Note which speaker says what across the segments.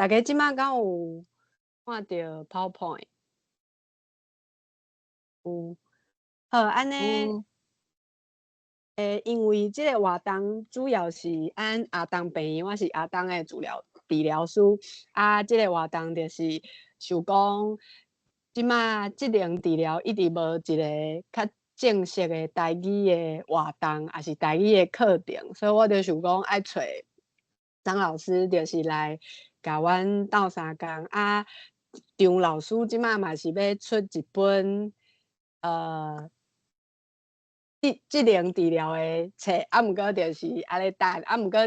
Speaker 1: 家這馬敢有看著 PowerPoint？有。好，按呢，因為這个活動主要是按阿東病院，我是阿東的治療師。啊，這个活動就是想講，這馬職能治療一直無一个較正式的台語的活動，抑是台語的課程，所以我就想講愛揣張老師，就是來共阮鬥相共。啊，張老師這馬嘛是欲出一本職能治療的冊，啊，毋過就是按呢等，啊，毋過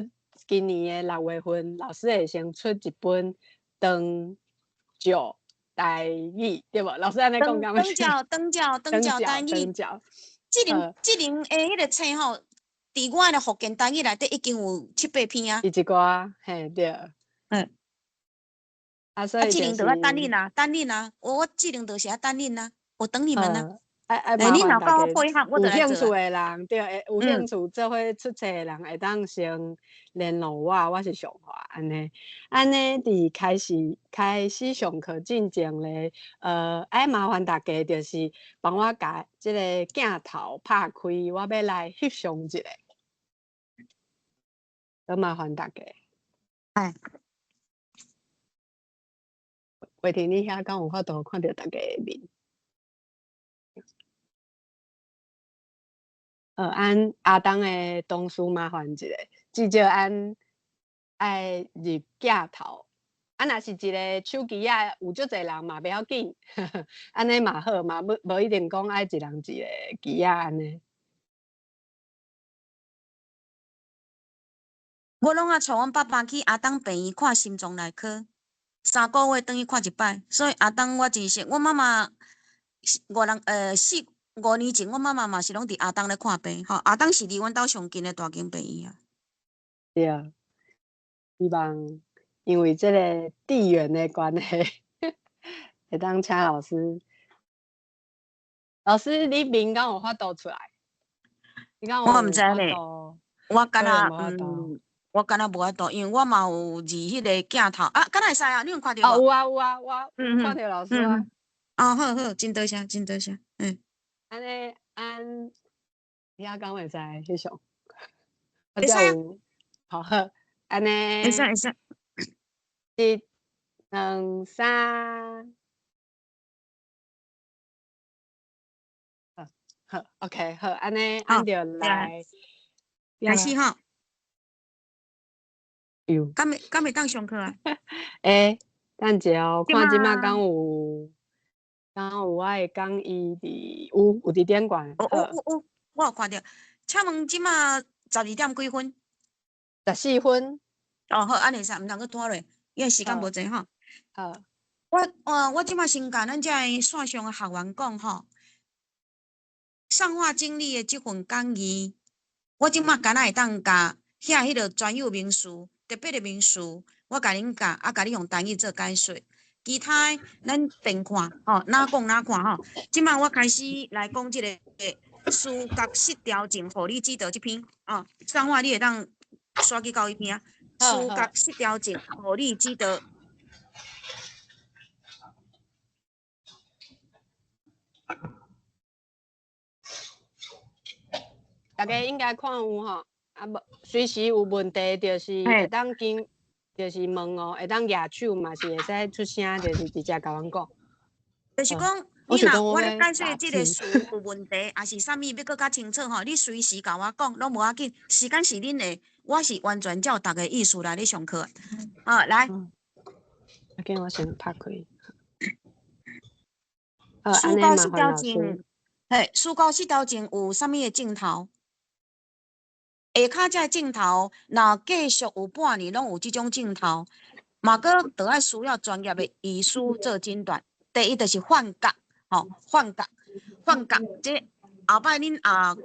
Speaker 1: 今年的6月份，老師會先出一本長照台語，對無？老師按呢講敢
Speaker 2: 長照長照長照台語，
Speaker 1: 長照。
Speaker 2: 職能的彼个冊吼，佇我的福建台語內底已經有七八篇啊。
Speaker 1: 伊一寡，嘿對。啊，所以
Speaker 2: 職能就愛等恁啊，等恁啊，我職能就是愛等恁啊，我等你們啊。
Speaker 1: 愛
Speaker 2: 麻煩大家，
Speaker 1: 有興趣的人，對，會有興趣做伙出冊的人，會當先聯絡我，我是上華按呢。按呢，佇開始上課進前咧，愛麻煩大家就是幫我共這个鏡頭拍開，我欲來翕相一下，閣麻煩大家。
Speaker 2: 哎。
Speaker 1: 慧婷，你遐敢有法度看著大家的面？按阿東的同事麻煩一下，至少按愛入鏡頭。啊，若是一个手機仔有足濟人嘛，袂要緊，按呢嘛好，嘛無一定講愛一人一个機仔按呢。
Speaker 2: 我攏愛帶阮爸爸去阿東病院看心臟內科，3個月轉去看一擺，所以阿東我真熟。阮媽媽五人四五年前，阮媽媽嘛是攏佇阿東咧看病，吼，阿東是離阮兜上近的大間病院啊。
Speaker 1: 對啊，希望因為這个地緣的關係，會當請老師。老師，你面敢有法度出來？你敢有
Speaker 2: 我毋知咧，我敢若我敢若無法度，因為我嘛有入彼個鏡頭啊，敢若會使啊？你有看著無？
Speaker 1: 哦，有啊有啊，我看著老師啊。
Speaker 2: 哦，好好，真多謝，真多謝，嗯。
Speaker 1: 按呢，按，你遐敢會使翕相？
Speaker 2: 會使啊。
Speaker 1: 好好，按呢。
Speaker 2: 會使會使。
Speaker 1: 一、兩、三。好，好，OK，好，按呢，按就來。
Speaker 2: 開始吼。
Speaker 1: 有。
Speaker 2: 敢會當上課啊？
Speaker 1: 欸，等一下哦，看這馬敢有，敢有我的講義佇有佇頂懸。
Speaker 2: 有有有，我有看著。請問這馬12點幾分？
Speaker 1: 14分。
Speaker 2: 哦好，按呢會使，毋通閣拖落，因為時間無濟吼。
Speaker 1: 好。
Speaker 2: 我這馬先共咱遮的線上的學員講吼，上話經歷的這份講義，我這馬敢若會當共遐彼个專有名詞、特別的名詞，我共恁教，啊，共你用台語做解說。其他的咱電看吼，哪講哪看吼。這馬我開始來講這个思覺失調症，予你知道這篇哦。上話你會當刷去到彼篇啊。思覺失調症，予你知道。
Speaker 1: 大家應該看有吼，啊無隨時有問題就是會當經，就是問哦，會當舉手嘛是會使出聲，就是直接共阮講。
Speaker 2: 就是講，你若我咧解說這个詞有問題，抑是啥物欲閣較清楚吼，你隨時共我講，攏無要緊，時間是恁的，我是完全照逐个意思來咧上課。好，來。
Speaker 1: 啊，緊我先拍開。
Speaker 2: 思覺失調症，嘿，思覺失調症有啥物的症頭？下跤這个症頭，若繼續有半年，攏有這種症頭，嘛閣著愛需要專業的醫師做診斷。第一就是幻覺，吼，幻覺，幻覺，這後擺恁也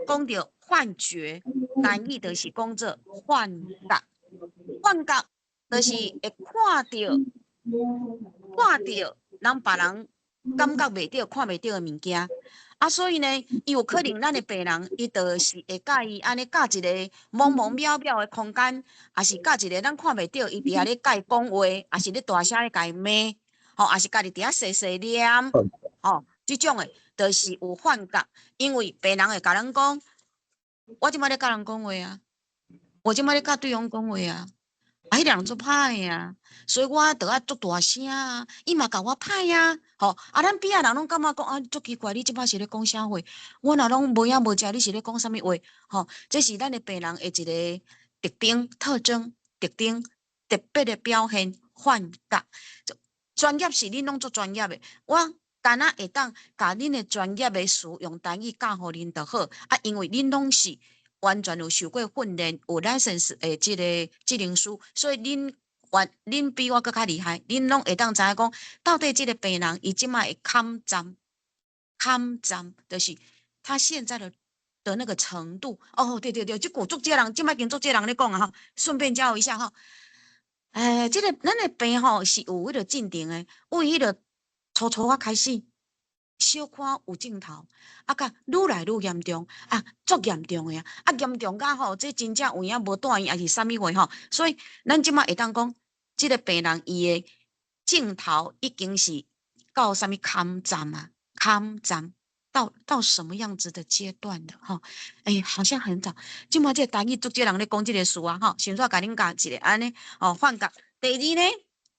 Speaker 2: 講著幻覺，台語就是講做幻覺，幻覺就是會看著，看著人別人感覺袂著、看袂著的物件。啊，所以呢，伊有可能咱的病人，伊就是會佮意按呢佮一個濛濛渺渺的空間，抑是佮一個咱看袂著，伊佇遐咧共伊講話，抑是咧大聲咧共伊罵，吼，抑是家己佇遐細細念，吼，這種的，就是有幻覺，因為病人會共咱講，我這擺咧佮人講話啊，我這擺咧佮對方講話啊。啊，彼个人足歹啊，所以我著愛足大聲啊，伊嘛共我歹啊，吼，啊，咱邊仔人攏感覺講啊，足奇怪，你這擺是咧講啥話？我若攏無影無食，你是咧講啥物話？吼，這是咱的病人的一個特徵、特徵、特徵特別的表現，幻覺。專業是恁攏足專業的，我敢若會當共恁的專業的詞用台語教予恁就好，啊，因為恁攏是完全有受過訓練，有 license 的這個技能書，所以恁完恁比我閣較厲害，恁攏會當知影講，到底這個病人伊這擺的坎站，坎站就是他現在的那個程度。哦，對對對，這句足濟人，這擺已經足濟人咧講啊吼，順便教一下吼。欸，這個咱的病吼是有彼個進程的，為彼個初初仔開始。小可有症頭，啊，佮愈來愈嚴重，啊，足嚴重的啊，啊，嚴重甲吼，這真正有影無蹛院，抑是啥物貨吼？所以咱這擺會當講，這個病人伊的症頭已經是到啥物坎站啊？坎站到什麼樣子的階段了？吼，欸，好像很早。這擺這個台語足濟人咧講這個詞啊，吼，先煞共恁教一下按呢，吼，幻覺。第二呢，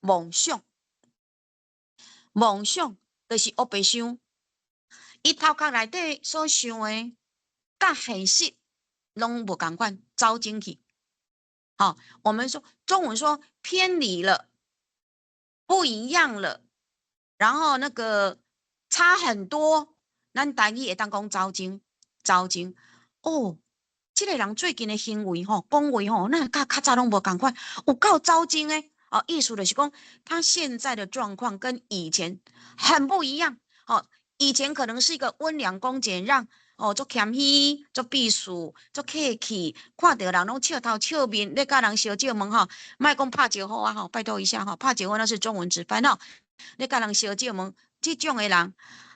Speaker 2: 妄想，妄想就是烏白想。伊頭殼內底所想的，佮現實攏無仝款，走精去。好，我們說中文說偏離了，不一樣了，然後那個差很多。咱台語會當講走精，走精。哦，這個人最近的行為吼，講話吼，哪佮較早攏無仝款，有夠走精的。哦，意思就是講，他現在的狀況跟以前很不一樣。哦。以前可能是一個溫良恭儉讓，哦，足謙虛，足避暑，足客氣，看著人攏笑頭笑面，咧佮人相借問吼，莫講拍招呼啊吼，拜託一下吼，拍招呼那是中文直翻吼，咧佮人相借問，這種的人，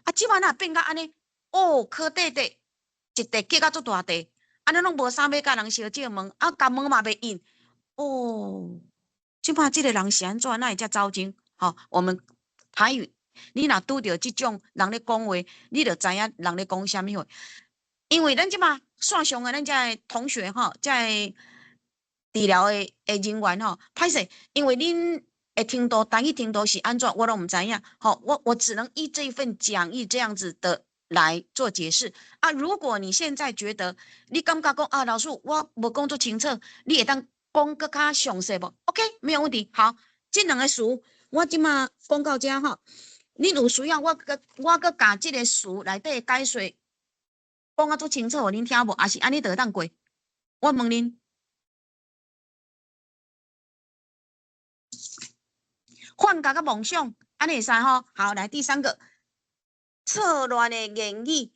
Speaker 2: 啊，這擺若變甲按呢，哦，磕塊塊，一塊結甲足大塊，按呢攏無啥欲佮人相借問，啊，共問嘛袂應，哦，這擺這個人是按怎，哪會遮走精？吼，我們台語。你若拄著這種人咧講話，你就知影人咧講啥物話。因為咱這馬線上的咱遮的同學吼，遮的治療的人員吼，歹勢，因為恁的程度，台語程度是按怎，我攏毋知影。吼，我只能依這份講義這樣子的來做解釋。啊，如果你現在覺得你感覺講啊，老師我無講足清楚，你會當講閣較詳細無？OK，沒有問題。好，這兩個詞我這馬講到遮吼。恁有需要，我閣共這個詞內底解說講甲足清楚，予恁聽無？抑是按呢就會當過？我問恁，幻覺佮夢想，按呢會使吼？好，來第三個，錯亂的言語。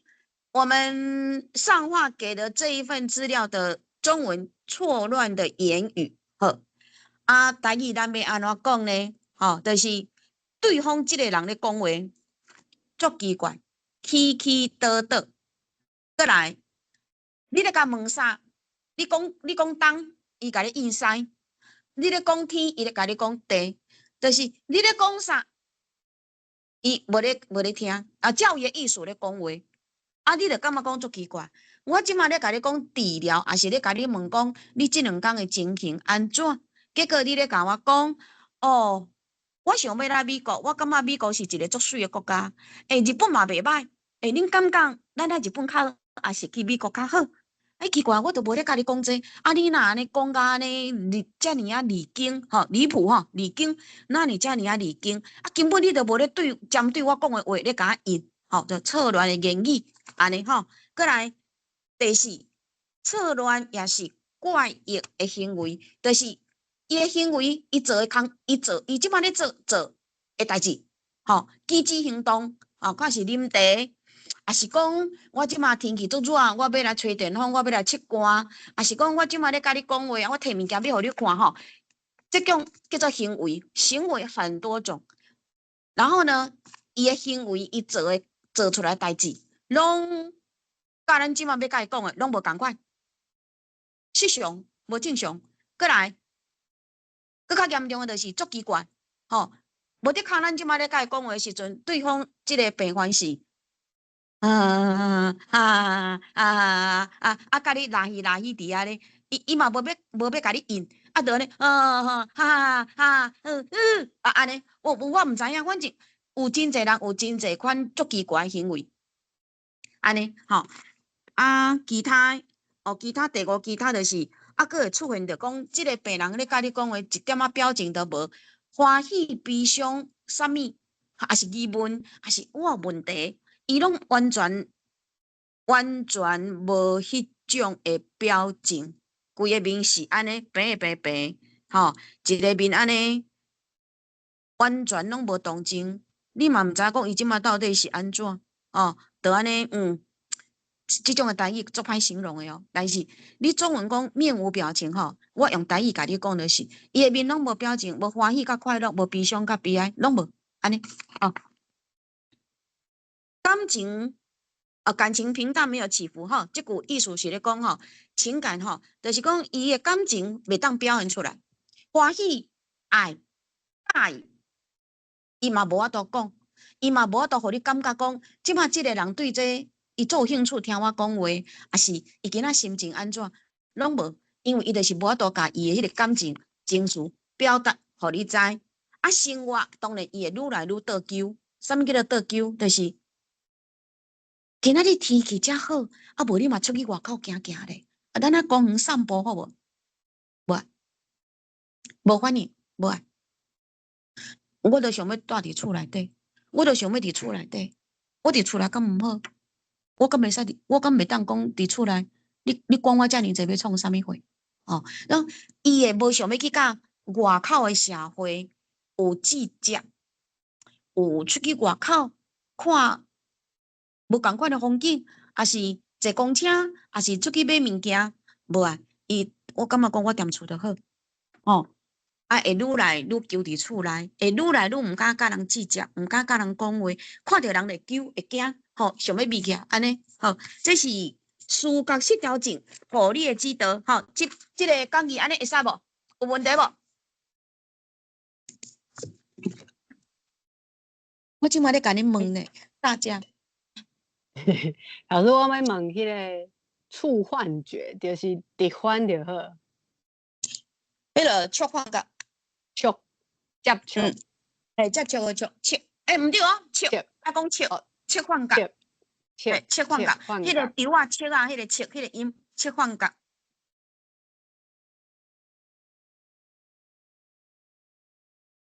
Speaker 2: 我們上話給的這一份資料的中文錯亂的言語，好，啊，台語咱欲按怎講呢？吼，就是對方這個人咧講話足奇怪，起起倒倒，閣來，你咧共問啥？你講東，伊共你應西；你咧講天，伊咧共你講地，就是你咧講啥，伊無咧聽，啊，照伊的意思咧講話，啊，你就感覺講足奇怪。我這馬咧共你講治療，抑是咧共你問講你這兩工的情形按怎？結果你咧共我講，哦。我想欲來美國，我感覺美國是一個足媠的國家。欸，日本嘛袂䆀。欸，恁感覺咱來日本較好，抑是去美國較好？欸，奇怪，我都無咧共你講這個，啊，你若按呢講甲按呢，離遮爾仔離經，吼，離譜吼，離經，哪會遮爾仔離經？啊，根本你都無咧對針對我講的話咧共我應，吼，就錯亂的言語，按呢吼。閣來第四，錯亂也是怪異的行為，就是。伊的行為，伊做的工，伊做，伊這擺咧做做的代誌，吼，舉止行動，吼，看是啉茶，抑是講我這擺天氣足熱，我欲來吹電風，我欲來拭汗，抑是講我這擺咧共你講話，我提物件欲予你看，吼，這種叫做行為，行為很多種。然後呢，伊的行為，伊做的做出來代誌，攏佮咱這馬欲共伊講的攏無仝款，失常無正常，閣來，閣較嚴重的就是足奇怪，吼，無的確咱這馬咧共伊講話的時陣，對方這个病患是啊啊啊啊啊，共你拉去拉去佇遐咧，伊伊嘛無欲無欲共你應，啊，就按呢，啊哈哈，嗯嗯，啊按呢，我我毋知影，反正有真濟人有真濟款足奇怪的行為，按呢，吼，啊，其他哦，其他第五，其他就是，啊，閣會出現著講，這个病人咧共你講話一點仔表情都無，歡喜、悲傷，啥物，抑是疑問，抑是我有問題，伊攏完全完全無彼種的表情，規个面是按呢白白白，吼，一个面按呢，完全攏無動靜，你嘛毋知講伊這馬到底是按怎，哦，就按呢，嗯，這種的台語足歹形容的哦。但是你中文講面無表情吼，我用台語共你講就是，伊的面攏無表情，無歡喜佮快樂，無悲傷佮悲哀，攏無，按呢，哦。感情啊，感情平淡沒有起伏吼，這句意思是咧講吼，情感吼，就是講伊的感情袂當表現出來，歡喜、愛、佮意，伊嘛無法度講，伊嘛無法度予你感覺講，這馬這个人對這個伊足有興趣聽我講話，抑是伊今仔心情按怎，攏無，因為伊就是無法度共伊的彼个感情情緒表達予你知。啊，生活當然伊會愈來愈倒勼，啥物叫做倒勼？就是今仔日天氣遮好，啊無你嘛出去外口行行咧，啊，咱仔公園散步好無？無愛，無反應，無愛。我就想欲蹛佇厝內底，我就想欲佇厝內底，我佇厝內敢毋好？我敢袂使佇，我敢袂當講佇厝內，你你管我遮爾濟欲創啥物貨？哦，然後伊會無想欲去佮外口的社會有接觸，有出去外口看無仝款的風景，抑是坐公車，抑是出去買物件，無啊？伊我感覺講我踮厝就好，哦，啊會愈來愈勼佇厝內，會愈來愈毋敢佮人接觸，毋敢佮人講話，看著人就勼會驚，吼，想欲避起來，按呢，好，這是思覺失調症，予你的指導，吼，這這个講義按呢會使無？有問題無？我這馬咧共恁問呢，大家。
Speaker 1: 老師，我欲問彼个觸幻覺，就是直翻就好。
Speaker 2: 彼个觸幻覺，
Speaker 1: 觸接觸，
Speaker 2: 欸，接觸的觸，觸，欸，毋對哦，觸，愛講觸，觸幻覺，觸幻覺，彼个丟仔觸仔，彼个觸，彼个音，觸幻覺。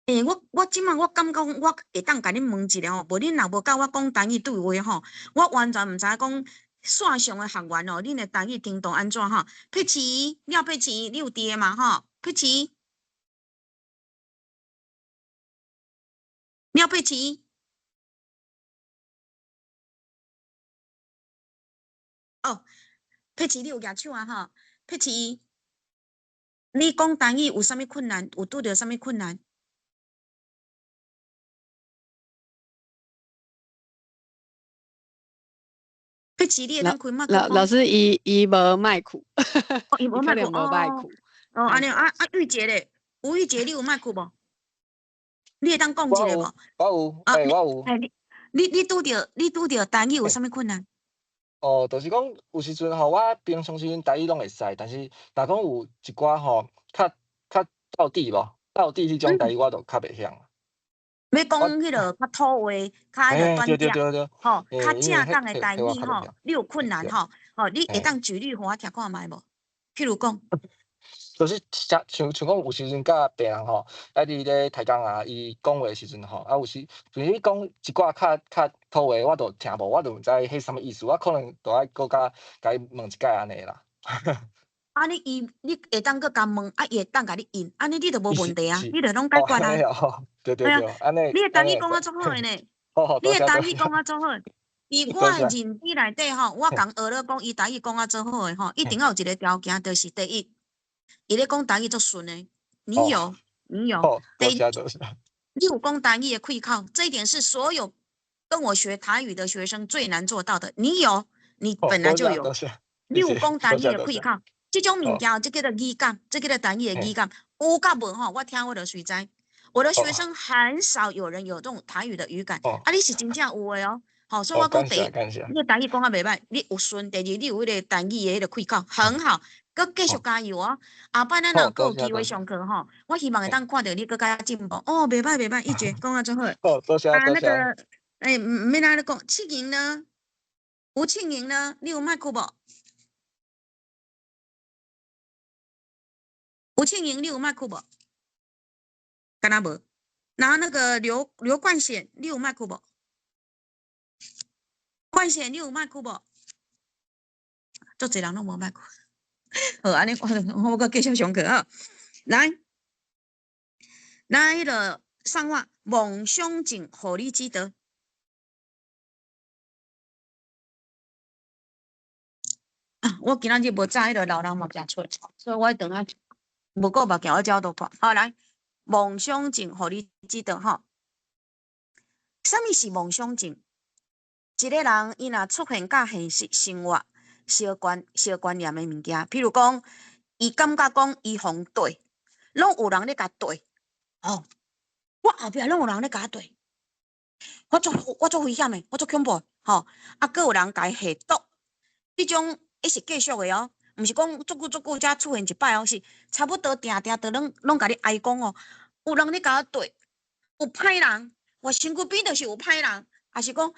Speaker 2: 欸，我我這馬我感覺我會當共恁問一下吼，無恁若無佮我講台語對話吼，我完全毋知講線上的學員哦，恁的台語程度按怎吼？佩奇，廖佩奇，你有佇嘛吼？佩奇，廖佩奇，哦，佩奇，你有舉手啊吼？佩奇，你講台語有啥物困難？有拄著啥物困難？佩奇，你會當開麥克
Speaker 1: 老老師，伊伊無麥克，
Speaker 2: 伊無麥克，
Speaker 1: 無麥克。
Speaker 2: 哦，按呢啊啊，玉潔咧，吳玉潔，你有麥克無？你會當講一下無？
Speaker 3: 我有，欸，我有。
Speaker 2: 欸，你你你拄著你拄著台語有啥物困難？
Speaker 3: 哦，就是講有時陣吼，我平常時陣台語攏會使，但是若講有一寡吼，較較道地無，道地彼種台語我就較袂曉。
Speaker 2: 欲講彼个較土話，較彼个端正，吼，較正港的台語吼，你有困難吼，吼，你會當舉例予我聽看覓無？譬如講，
Speaker 3: 就是像像像講有時陣佮病人吼，啊佇咧抬槓啊，伊講話的時陣吼，啊有時就是你講一寡較較土話，我就聽無，我就毋知彼啥物意思，我可能就愛閣較共伊問一擺按呢啦。
Speaker 2: 啊，你伊你會當閣共問，啊，伊會當共你應，按呢你就無問題啊，你就攏解決啊。
Speaker 3: 對對對，按呢。
Speaker 2: 你的台語講啊足好的呢，你的台語講啊足好。佇我的認知內底吼，我共學咧講伊台語講啊足好的吼，一定要有一個條件，就是第一，伊咧講台語足順的，你有，你有。第二，你有講台語的開口，這一點是所有跟我學台語的學生最難做到的。你有，你本來就有。你有講台語的開口，這種物件這叫做語感，這叫做台語的語感。有佮無吼，我聽我就隨知。我的學生很少有人有這種台語的語感，啊，你是真正有的哦。好，所以我講第一，你台語講啊袂䆀，你有順；第二，你有彼個台語的彼個開口，很好。閣繼續加油哦！後擺咱若閣有機會上課吼，我希望會當看著你閣較進步。哦，袂䆀袂䆀，一傑講啊真好。
Speaker 3: 哦，多謝
Speaker 2: 啊，那個，欸，毋免按呢講，慶瑩呢？吳慶瑩呢？你有麥克無？吳慶瑩，你有麥克無？敢若無？然後那個劉冠顯，你有麥克無？冠顯，你有麥克無？足濟人攏無麥克。好，按呢我閣繼續上課啊。來，來彼個上話夢想症，予你記得。啊，我今仔日無早彼個老人目鏡出，所以我等下無顧目鏡，我才都看。好，來，夢想症，予你記得吼。啥物是夢想症？一個人伊若出現佮現實生活相關相關聯的物件，譬如講，伊感覺講伊予人綴，攏有人咧共綴，哦，我後壁攏有人咧共我綴，我足危險的，我足恐怖，吼，啊，閣有人共伊下毒，這種伊是繼續的哦，毋是講足久足久才出現一擺哦，是差不多定定都攏攏共你哀講哦，有人咧共我綴，有歹人，我身軀邊就是有歹人，抑是講，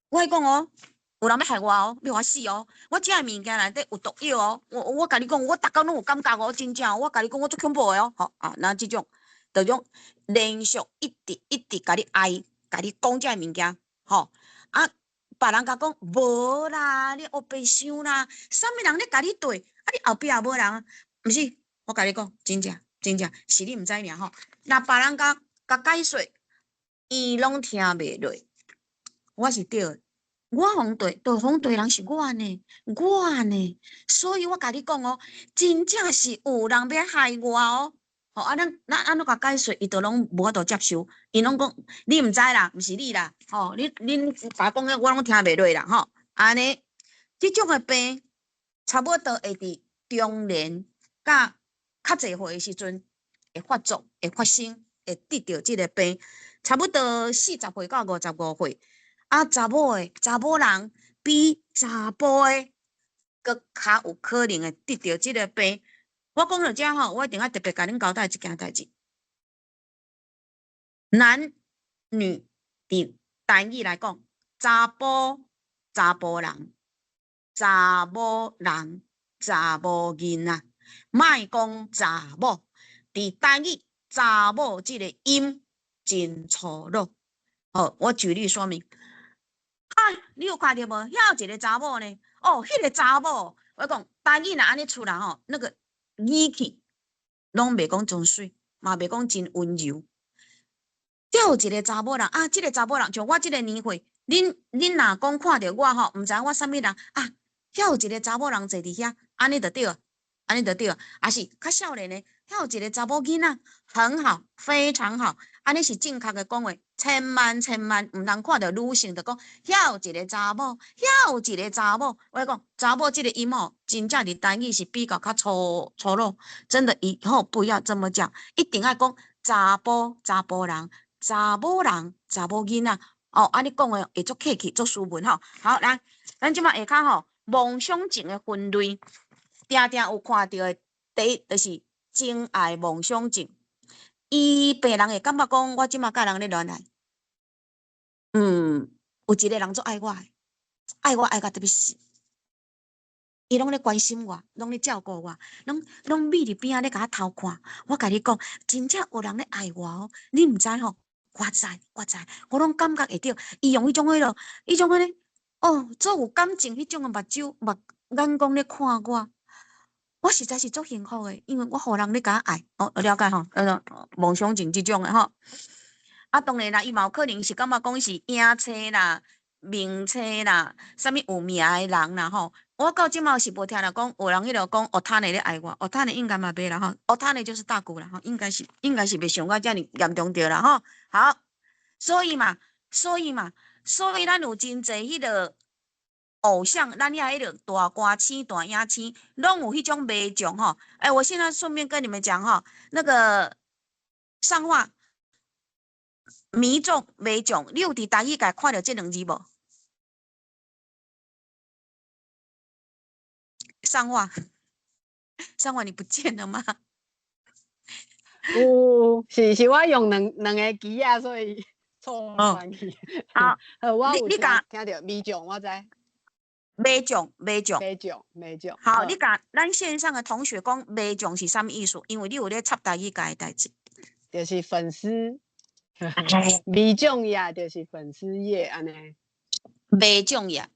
Speaker 2: 我講哦。有人欲害我哦，欲予我死哦！我食的物件內底有毒藥哦！我共你講，我逐工攏有感覺哦，真正，我共你講，我足恐怖的哦！吼啊，那這種，這種連續一直一直共你哀，共你講這个物件，吼啊，別人共講無啦，你烏白想啦，啥物人咧共你綴？啊，你後壁也無人啊？毋是，我共你講，真正真正是你毋知爾吼。若別人共共解說，伊攏聽袂落，我是對的。我予人綴，予人綴人是我呢，我呢，所以我共你講哦，真正是有人欲害我哦。吼啊，咱按怎共解說，伊都攏無法度接受，伊攏講你毋知啦，毋是你啦，吼，你恁爸講的我攏聽袂落啦，吼，按呢，這種的病差不多會佇中年佮較濟歲的時陣會發作，會發生，會得著這個病，差不多40歲到55歲。啊，查某的查某人比查埔的閣較有可能會得著這個病。我講到這吼，我一定愛特別共恁交代一件代誌。男女佇台語來講，查埔查埔人，查某人，查某囡仔，莫講查某。佇台語，查某這個音真粗魯。好，我舉例說明。啊，你有看著無？遐有一個查某呢。哦，彼個查某，我講台語若按呢出來吼，那個語氣攏袂講真媠，嘛袂講真溫柔。遮有一個查某人啊，這個查某人像我這個年歲，恁若講看著我吼，毋知我啥物人啊？遐有一個查某人坐佇遐，按呢就對，按呢就對，抑是較少年的，遐有一個查某囡仔，很好，非常好，按呢是正確的講話。千萬千萬毋通看著女性就講，遐有一個查某，遐有一個查某。我講查某這個音吼，真正佇台語是比較較粗粗魯，真的以後不要這麼講，一定愛講查埔查埔人，查某人，查某囡仔。哦，按呢講的會足客氣，足斯文吼。好，來，咱這馬下跤吼，夢想症的分類，定定有看著的，第一就是情愛夢想症。伊病人會感覺講，我這馬佮人咧戀愛，有一個人足愛我的，愛我愛甲特欲死，伊攏咧關心我，攏咧照顧我，攏攏覕佇邊仔咧共我偷看。我共你講，真正有人咧愛我哦，你毋知吼，我知，我知，我攏感覺會著。伊用彼種彼落，彼種彼个，哦，足有感情彼種的目睭目眼光咧看我。我實在是足幸福的，因為我予人咧共我愛，哦，了解吼，夢想症這種的吼。啊，當然啦，伊嘛有可能是感覺講是影星啦、明星啦，啥物有名的人啦吼。我到這馬是無聽人講，有人彼落講學攤的咧愛我，學攤的應該嘛袂啦吼，學攤的就是大姑啦吼，應該是應該是袂像我遮爾嚴重著啦吼。好，所以嘛，所以嘛，所以咱有真濟彼个偶像，咱遐彼个大歌星、大影星，攏有彼種迷眾吼。欸，我現在順便跟你們講吼，那個上話迷眾、迷眾，你有佇台語界看著這兩字無？上話，上話，你不見了嗎？
Speaker 1: 有，是我用兩個機仔，所以錯亂去。
Speaker 2: 好，
Speaker 1: 我有
Speaker 2: 你講
Speaker 1: 聽著迷眾，我知。
Speaker 2: 迷眾，迷眾，
Speaker 1: 迷眾，迷眾。
Speaker 2: 好，你共咱線上的同學講迷眾是啥物意思？因為你有咧插台語界的代誌。
Speaker 1: 就是粉絲，迷眾頁就是粉絲頁按呢。
Speaker 2: 迷眾頁，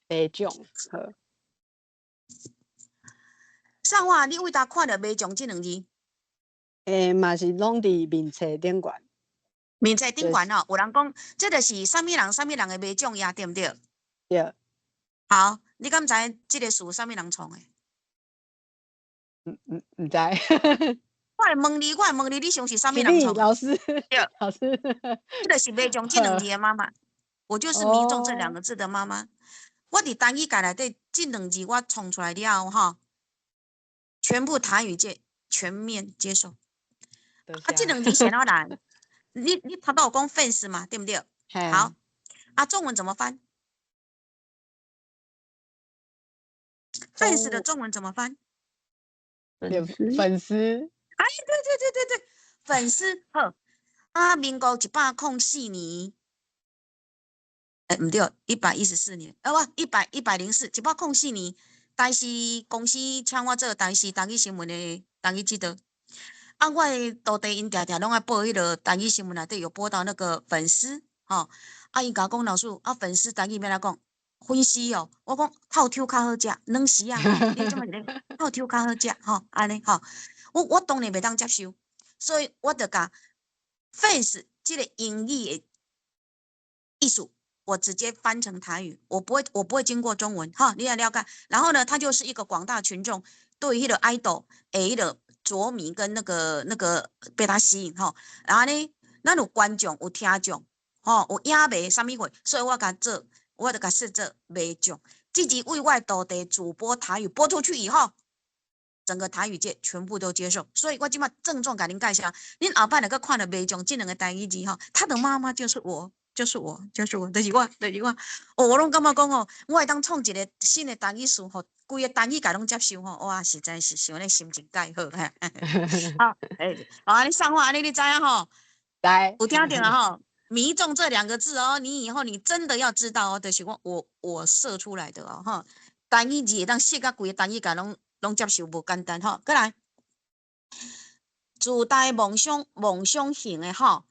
Speaker 1: 迷眾，好。
Speaker 2: 上話，你為佗看著迷眾這兩字？
Speaker 1: 欸，嘛是攏佇面冊頂懸。
Speaker 2: 面冊頂懸哦，有人講，這就是啥物人、啥物人的迷眾頁，對毋對？
Speaker 1: 對。
Speaker 2: 好，你敢知這个詞啥物人創的？
Speaker 1: 毋知。
Speaker 2: 我會問你，我會問你，你想是啥物人創？
Speaker 1: 老師。
Speaker 2: 對。
Speaker 1: 老師。
Speaker 2: 這就是迷眾這兩字的媽媽，我就是迷眾這兩個字的媽媽。我佇台語界內底，這兩字我創出來了後，吼，全部台語界全面接受。啊，這兩字是按怎來？你頭拄有講 fans 嘛，對毋對？好，啊，中文怎麼翻？fans 的中文怎麼翻？
Speaker 1: 粉絲。
Speaker 2: 哎，對對對對對，粉絲好。啊，民國104年，欸，毋對，114年，啊，我104，104年，台視公司請我做台視台語新聞的台語指導。啊，我的徒弟𪜶定定攏愛報彼个台語新聞內底有報到那個粉絲，吼，啊，伊共我講老師，啊，粉絲台語欲按怎講？粉絲哦，我講透抽較好食，軟絲仔，你這麼咧透抽較好食，吼，按呢吼，我當然袂當接受，所以我就共 fans 這个英語的意思，我直接翻成台語，我不會經過中文，哈，你也了解。然後呢，他就是一個廣大群眾對彼个 idol 的彼个着迷跟那個被他吸引吼，然後呢，咱有觀眾有聽眾，吼，有影迷啥物貨，所以我共做，我就共設做迷眾。這集為我徒弟主播台語播出去以後，整個台語界全部都接受，所以我這馬鄭重共恁介紹，恁後擺若閣看著迷眾這兩个台語字吼，他的媽媽就是我，就是我，就是我，就是我，就是我。哦，我攏感覺講哦，我會當創一個新的台語詞，予規个台語界攏接受吼，哇，實在是想咧心情蓋好。好，欸，好，你上話，你知影吼？
Speaker 1: 知。
Speaker 2: 有聽著啊吼？迷眾這兩個字哦，你以後你真的要知道哦，就是我設出來的哦，哈，台語字會當設甲規个台語界攏接受，無簡單吼。閣來，自大夢想夢想型的吼，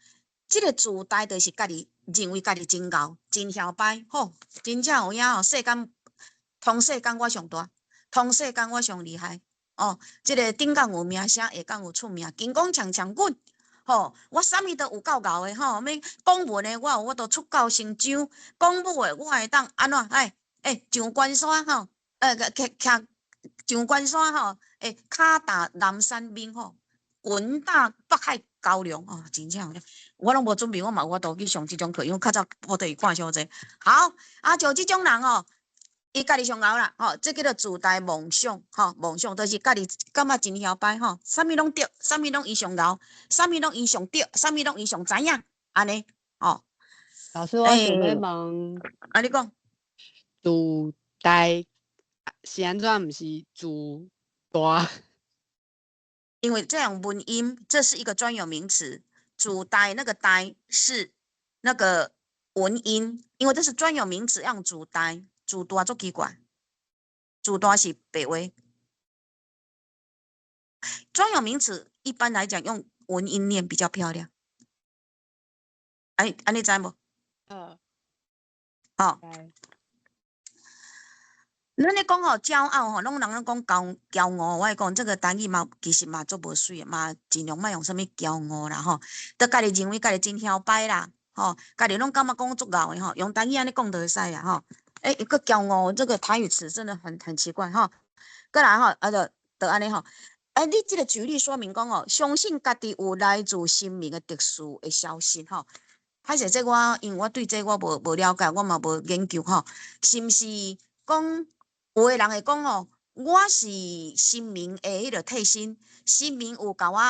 Speaker 2: 這个自大就是家己認為家己真𠢕、真囂擺，吼，真正有影吼，世間通世間我上大，通世間我上厲害，哦，這个頂港有名聲，下港有出名，金剛強強滾，吼，我啥物都有夠𠢕的吼，欲講文的我有法度出口成章，講武的我會當按怎？哎欸，上關山吼，徛徛上關山吼，欸，跤踏南山猛虎，拳打北海蛟龍哦，真正有我攏無準備，我嘛有法度去上這種課，因為較早部隊看傷濟。好，啊，像這種人哦，伊家己上𠢕啦，吼，這叫做自大夢想，吼，夢想就是家己感覺真囂擺，吼，啥物攏對，啥物攏伊上𠢕，啥物攏伊上對，啥物攏伊上知影，按呢，吼。
Speaker 1: 老師，我想欲問，
Speaker 2: 啊，你講，
Speaker 1: 自大是按怎？毋是自大？
Speaker 2: 因為這樣文音，這是一個專有名詞。自大那個大是那個文音，因為這是專有名詞，用自大，自大足奇怪，自大是白話。專有名詞一般來講用文音念比較漂亮。哎，按呢知無？
Speaker 1: 嗯。
Speaker 2: 好。咱咧講吼，驕傲吼，攏人攏講驕傲。我會講這个台語嘛，其實嘛足無媠的，嘛盡量莫用啥物驕傲啦吼。都家己認為家己真囂擺啦，吼，家己攏感覺講足𠢕的吼，用台語按呢講就會使啦吼。欸，一個驕傲，這個台語詞真的很奇怪吼。閣來吼，啊就按呢吼。欸，你這个舉例說明講哦，相信家己有來自神明的特殊的消息吼。歹勢，這我因為我對這我無了解，我嘛無研究吼，是毋是講有的人會講吼，我是神明的彼個替身，神明有共我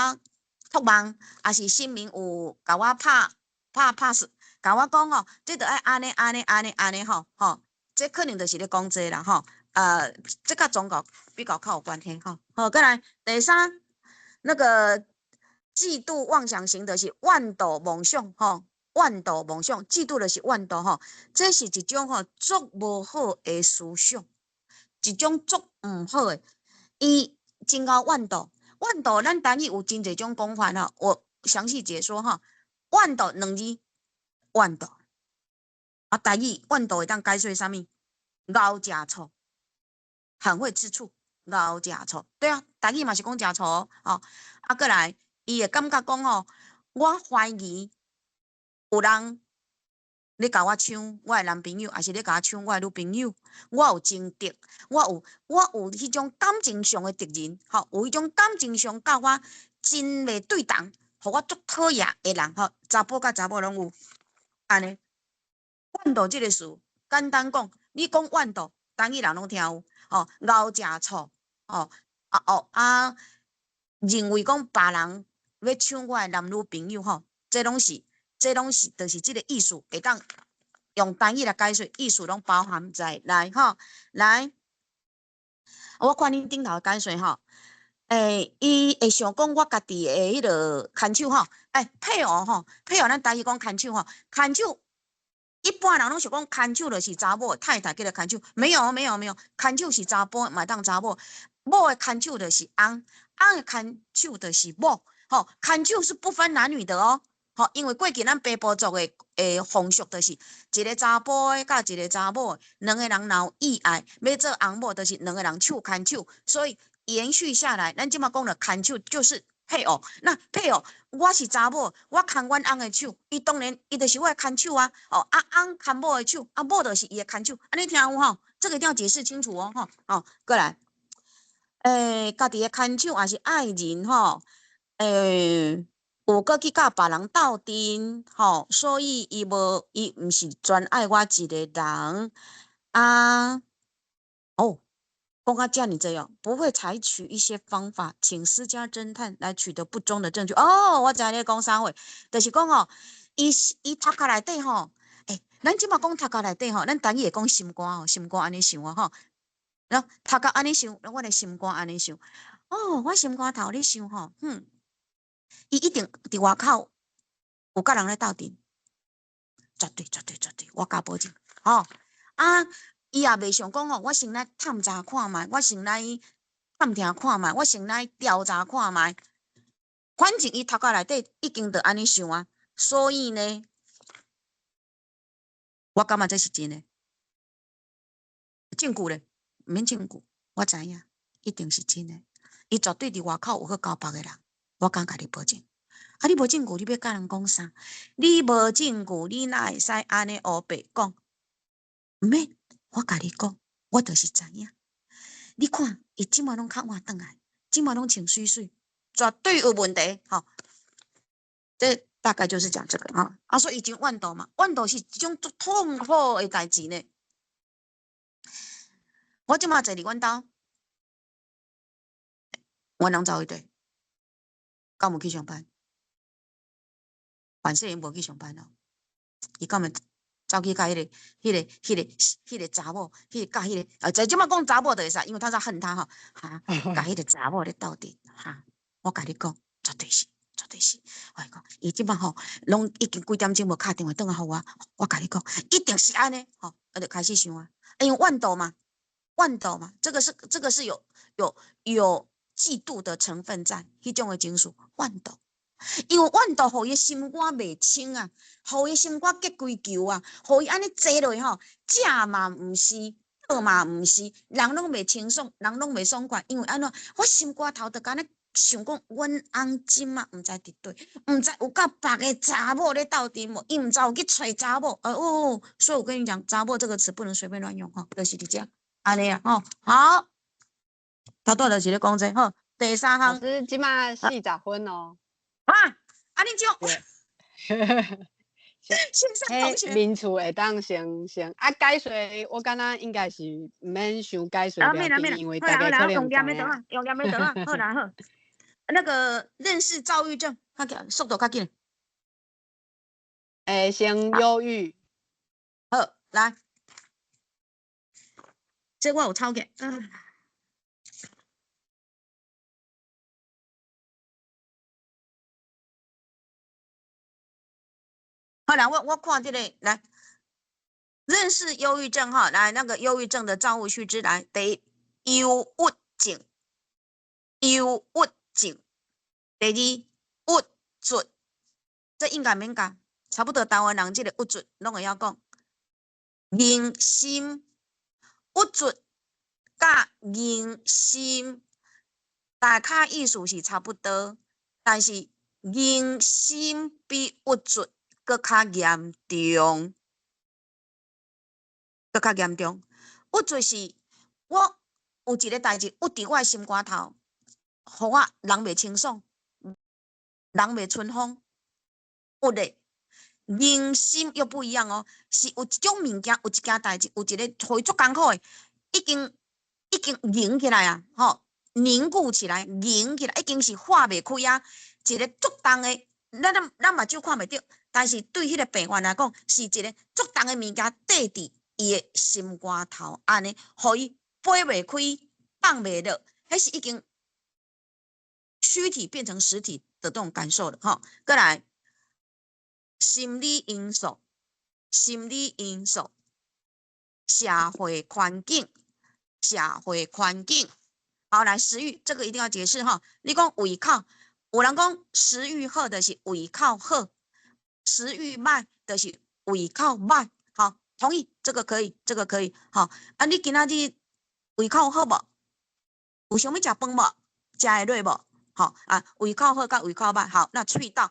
Speaker 2: 託夢，抑是神明有共我拍拍拍死，共我講吼，這著愛按呢按呢按呢按呢吼吼，這可能就是咧講這啦吼，這佮宗教比較較有關係吼。好，過來第三，那個嫉妒妄想型的是怨妒妄想吼，怨妒妄想，嫉妒就是怨妒吼，這是一種吼足無好的思想，一種足毋好的，伊真𠢕怨妒，怨妒咱台語有真濟種講法吼，我詳細解說吼。怨妒兩字，怨妒，啊，台語怨妒會當解說啥物？𠢕食醋，很會吃醋，𠢕食醋，對啊，台語嘛是講食醋哦，啊，過來，伊會感覺講吼，我懷疑有人咧共我搶我的男朋友，抑是咧共我搶我的女朋友，我有情敵，我有彼種感情上的敵人，吼，有彼種感情上佮我真袂對同，予我足討厭的人，吼，查埔佮查某攏有，按呢，怨妒這个詞，簡單講，你講怨妒，台語人攏聽有，吼，𠢕食醋，吼，啊哦啊，認為講別人欲搶我的男女朋友，吼，這攏是，就是這个意思，會當用台語來解說，意思攏包含在內，吼，來，我看恁頂頭的解說，吼。欸，伊會想講我家己的彼个牽手吼，欸，配偶吼，配偶咱台語講牽手吼，牽手一般人攏想講牽手就是查某太太叫做牽手，沒有沒有沒有，牽手是查埔嘛會當查某，某的牽手就是翁，翁的牽手就是某，吼，牽手是不分男女的哦，吼，因為過去咱平埔族的風俗就是一个查埔的佮一个查某，兩个人若有意愛，欲做翁某，就是兩个人手牽手，所以延續下來，咱這馬講的牽手就是配偶。那配偶，我是查某，我牽阮翁的手，伊當然伊就是我的牽手啊。哦，啊翁牽某的手，啊某就是伊的牽手。按呢聽有吼？這個一定要解釋清楚哦，吼。哦，過來，欸，家己的牽手抑是愛人吼，欸，有閣去佮別人鬥陣吼，所以伊無，伊毋是專愛我一个人啊。哦。講到遮爾濟哦，不會採取一些方法，請私家偵探來取得不忠的證據。哦，我知你講啥貨，就是講哦，伊伊頭殼內底吼，欸，咱這馬講頭殼內底吼，咱台語會講心肝哦，心肝按呢想啊吼，然後頭殼按呢想，我的心肝按呢想，哦，我心肝頭咧想吼，哼，伊一定佇外口有佮人咧鬥陣，絕對絕對絕對，我敢保證，吼啊。伊也袂想講吼，我先來探查看覓，我先來探聽看覓，我先來調查看覓。反正伊頭殼內底已經就按呢想啊，所以呢，我感覺這是真的。證據咧，毋免證據，我知影，一定是真的。伊絕對佇外口有去交別个人，我敢共你保證。啊，你無證據，你欲佮人講啥？你無證據，你哪會使按呢烏白講？毋免。我共你講，我就是知影。你看，伊這馬攏較晚轉來，這馬攏穿媠媠，絕對有問題。吼，這大概就是講這個哈。啊，所以伊真怨妒嘛，怨妒是一種足痛苦的代誌呢。我這馬坐佇阮兜，阮翁走去佗，敢有去上班？反正𪜶無去上班咯，伊敢會走去佮彼个查某，彼个佮彼个，啊，這這馬講查某就會使，因為他在恨他吼，哈，佮彼个查某咧鬥陣，哈，我共你講，絕對是，絕對是，我共你講，伊這馬吼，攏已經幾點鐘無敲電話轉來予我，我共你講，一定是按呢，吼，我就開始想啊，因為怨妒嘛，怨妒嘛，這個是有嫉妒的成分在，彼種的情緒，怨妒。因為怨妒，予伊心肝袂清啊，予伊心肝結規球啊，予伊按呢坐落吼，食嘛毋是，倒嘛毋是，人攏袂清爽，人攏袂爽快。因為按怎，我心肝頭就敢若想講，阮翁這馬毋知佇佗，毋知有佮別个查某咧鬥陣無？伊毋知有去揣查某，哦，所以我跟你講，查某這個詞不能隨便亂用吼，就是佇遮，按呢啊吼，好，頭拄就是咧講這吼，第三項，
Speaker 1: 老師這馬40分哦。
Speaker 2: 啊！啊，你就線上同學。
Speaker 1: 眠厝會當先先啊，解說我感覺應該是毋免傷解說，因為大家可能
Speaker 2: 用念的得，用念的得啊，好啦好。那個認識躁鬱症，較緊，速度較緊。
Speaker 1: 欸，先憂鬱。
Speaker 2: 好，來，這我有抄嘅。嗯。好啦，我看這個來，認識憂鬱症哈，來那個憂鬱症的照護須知來，第一，憂鬱症，憂鬱症，第二，鬱卒，這應該免講，差不多台灣人這個鬱卒攏會曉講。凝心，鬱卒佮凝心，大概意思是差不多，但是凝心比鬱卒閣較嚴重，閣較嚴重。鬱卒是，我有一個代誌鬱佇我的心肝頭，予我人袂清爽，人袂春風。鬱咧，凝心又不一樣哦，是有一種物件，有一件代誌，有一個予伊足艱苦的，已經凝起來啊，吼，凝固起來，凝起來，已經是化袂開啊，一個足重的，咱目睭看袂著。但是對彼個病患來講，是一個足重的物件，綴佇伊的心肝頭，按呢，予伊飛袂開，放袂落，彼是已經虛體變成實體的這種感受了，吼。過來，心理因素，心理因素，社會環境，社會環境。好，來食慾，這個一定要解釋哈。你講胃口，有人講食慾好就是胃口好。食慾歹就是胃口歹，好，同意，這個可以，這個可以，好。啊，你今仔日胃口好無？有想欲食飯無？食會落無？好啊，胃口好佮胃口歹，好，那喙斗，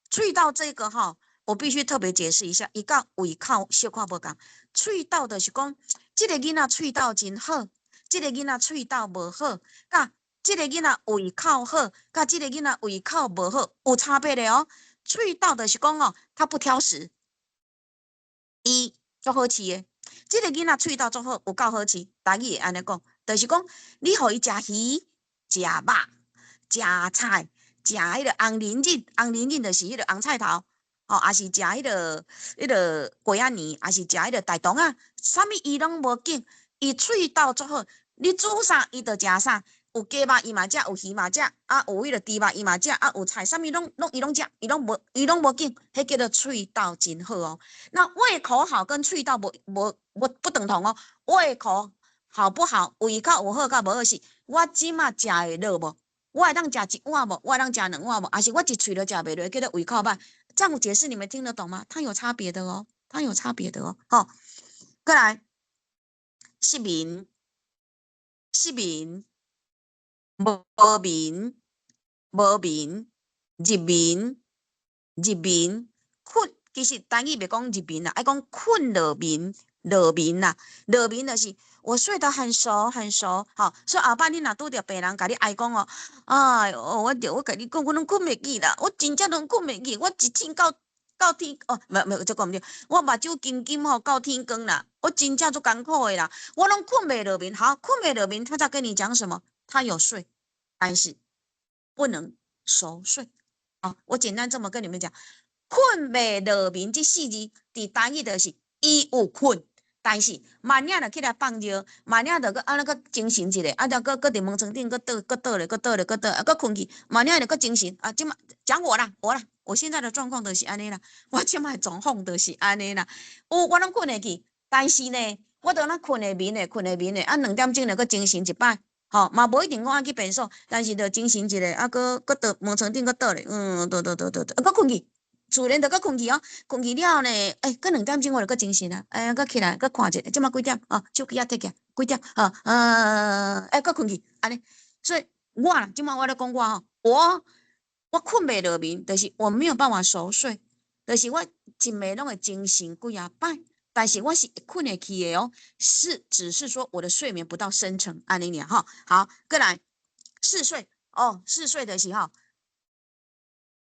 Speaker 2: 喙斗這個哈，我必須特別解釋一下，伊佮胃口小可無仝。喙斗就是講，這個囡仔喙斗真好，這個囡仔喙斗無好，佮這個囡仔胃口好，佮這個囡仔胃口無好，有差別的哦。喙斗就是講哦，他不挑食，伊足好飼的。這個囡仔喙斗足好，有夠好飼。台語會按呢講，就是講你予伊食魚、食肉、食菜、食彼個紅仁仁，紅仁仁就是彼個紅菜頭，吼，抑是食彼個瓜仔泥，抑是食彼個大腸仔，啥物伊攏無緊，伊喙斗足好，你煮啥伊就食啥。有雞肉伊嘛食，有魚嘛食，啊有彼個豬肉伊嘛食，啊有菜，啥物攏伊攏食，伊攏無緊，彼叫做喙斗真好哦。那胃口好跟喙斗無不等同哦。胃口好不好，胃口有好佮無好是，我這馬食會落無？我會當食一碗無？我會當食兩碗無？抑是我一喙就食袂落，叫做胃口歹。這樣解釋你們聽得懂嗎？它有差別的哦，它有差別的哦。好，過來，失眠，失眠。無眠，無眠，入眠，入眠，睏，其實台語袂講入眠啦，愛講睏落眠，落眠啦，落眠就是我睡得很熟很熟，吼，所以後擺你若拄著病人共你哀講哦，哎喲，我共你講，我攏睏袂去啦，我真正攏睏袂去，我一醒到天哦，沒沒這講毋對，我目睭金金吼到天光啦，我真正足艱苦的啦，我攏睏袂落眠，好，睏袂落眠，他在跟你講什麼？他有睡，但是不能熟睡。好，我簡單這麼跟你們講，睏袂落眠這四字，佇台語就是伊有睏，但是慢仔就起來放尿，慢仔就閣按呢閣精神一下，啊，就閣閣佇門床頂閣倒閣倒咧，閣倒咧，閣倒，啊，閣睏去，慢仔就閣精神。啊，這馬講我啦，我啦，我現在的狀況就是按呢啦，我這馬的狀況就是按呢啦。有我攏睏會去，但是呢，我都那睏會眠的，睏會眠的，啊，2點鐘就閣精神一擺。吼，嘛無一定講愛去便所，但是就精神一下，啊，閣閣倒門床頂閣倒咧，嗯，倒倒倒倒倒，閣睏去，自然就閣睏去哦。睏去了後呢，欸，閣2點鐘我就閣精神啊，欸，閣起來閣看一下，這馬幾點？哦，手機仔提起來，幾點？吼，欸，閣睏去，按呢。所以我啦，這馬我咧講我吼，我睏袂落眠，就是我沒有辦法熟睡，就是我一暝攏會精神幾仔擺。但是我是睏會去的哦，是只是說我的睡眠不到深層，按呢爾哈。好，過來嗜睡哦，嗜睡就是吼，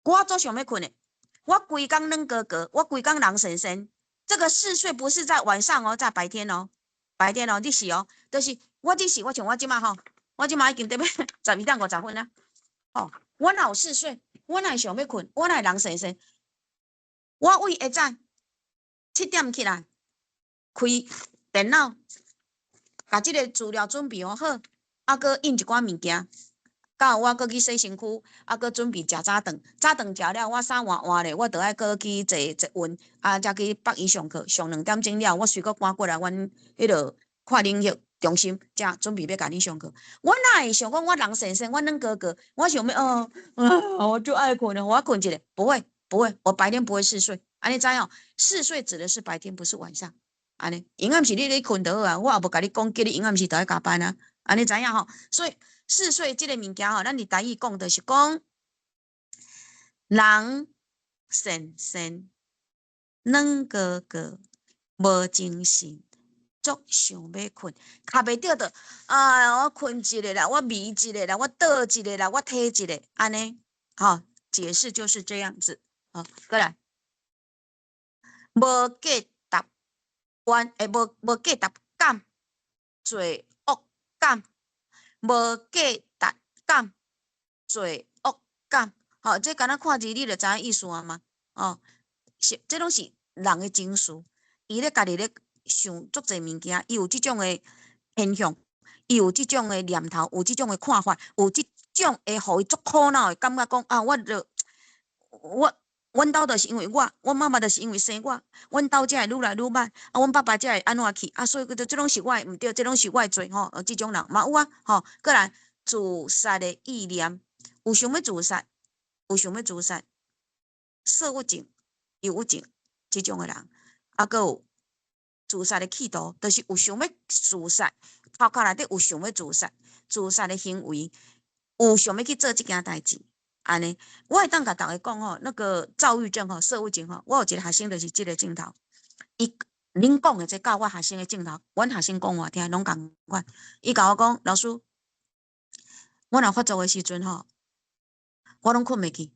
Speaker 2: 我足想欲睏的，我規工軟糊糊，我規工人神神。這個嗜睡不是在晚上哦，在白天哦，白天哦，你是哦，就是我只是我像我這馬吼，我這馬已經得欲12點50分啊。吼，我若有嗜睡，我若會想欲睏，我若會人神神。我為下早7點起來開電腦，共這個資料準備好，啊，閣印一寡物件。到我閣去洗身軀，啊，閣準備食早頓，早頓食了，我衫換換咧，我著愛閣去坐捷運，啊，才去北醫上課，上2點鐘了，我隨閣趕過來，阮彼落看冷氣中心，才準備欲共恁上課。我哪會想講我人神神，我軟糊糊，我想欲哦，啊，我就愛睏，予我睏一下，不會，不會，我白天不會嗜睡，按呢知影？嗜睡指的是白天，不是晚上。按呢，閒暗時你咧睏就好啊，我也無共你講叫你閒暗時著愛加班啊，按呢知影吼？所以嗜睡這個物件吼，咱佇台語講就是講人神神軟糊糊，無精神，足想欲睏，敲袂著就啊，我睏一下啦，我瞇一下啦，我倒一下啦，我䖙一下，按呢，吼，解釋就是這樣子。好，過來，無價值觀，欸，無價值感，罪惡感，無價值感，罪惡感，吼，這敢若看字你就知影意思啊嘛，哦，是，這攏是人的情緒，伊咧家己咧想足濟物件，伊有這種的現象，伊有這種的念頭，有這種的看法，有這種會予伊足苦惱的感覺，講啊，我著我。阮兜就是因為我，阮媽媽就是因為生我，阮兜才會愈來愈歹，啊，阮爸爸才會按怎去，啊，所以這攏是我的毋對，這攏是我的罪吼，這種人嘛有啊，吼，過來自殺的意念，有想欲自殺，有想欲自殺，躁鬱症、憂鬱症這種的人，啊，閣有自殺的企圖，就是有想欲自殺，頭殼內底有想欲自殺，自殺的行為，有想欲去做這件代誌。按呢，我會當共逐家講吼，那個躁鬱症吼、躁鬱症吼，我有一個學生就是這個症頭。伊恁講的這佮我學生的症頭，阮學生講我聽攏仝款。伊共我講，老師，我若發作的時陣吼，我攏睏袂去，